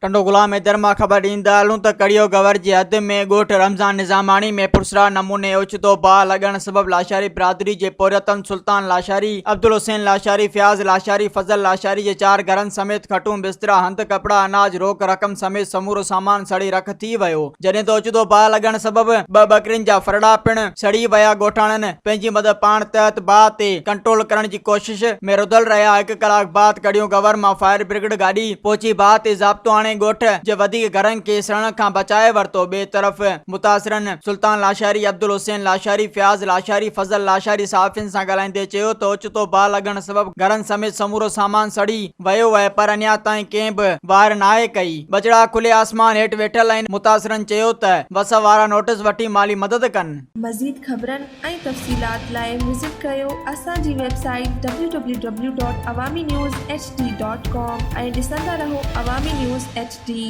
ٽنڊو غلام حيدر مان خبر ڏيندا هلون ته ڪڙيو گور جي حد ۾ ڳوٺ رمضان نظاماڻي ۾ پرسرار نموني اوچتو باهه لڳڻ سبب لاشاري برادري جي پورهيتن سلطان لاشاري، عبدالحسين لاشاري، فياض لاشاري، فضل لاشاري جي چار گهرن سميت کٽون، بسترا، هنڌ، ڪپڙا، اناج، روڪ رقم سميت سمورو سامان سڙي رک ٿي ويو. جڏهن ته اوچتو باهه لڳڻ سبب ٻه ٻڪرين جا ڦرڙا پڻ سڙي ويا ڳوٺاڻن پنهنجي مدد پاڻ تحت باهه تي ڪنٽرول ڪرڻ جي ڪوشش ۾ رڌل رهيا هڪ ڪلاڪ بعد ڪڙيون گور مان فائر برگيڊ گاڏي پهچي باهه تي ضابطو آڻي ڳوٺ جي وڌيڪ گهرن کي سڙڻ کان بچائي ورتو ٻئي طرف متاثرن سلطان لاشاري، عبدالحسين لاشاري، فياض لاشاري، فضل لاشاري صحافين سان ڳالهائيندي چيو ته اوچتو باهه لڳڻ سبب گهرن سميت سمورو سامان سڙي ويو آهي پر اڃا تائين ڪنهن به واهر ناهي ڪئي، ٻچڙا کلي آسمان هيٺ ويٺل آهن، متاثرن چيو ته وس وارا نوٽيس وٺي مالي مدد ڪن. مزيد خبرن ۽ تفصيلات لاء وزٽ ڪريو اسان جي website W W W dot Awami news H D dot com ۽ ڏسندا رهو عوامي نيوز ايڇ ڊي.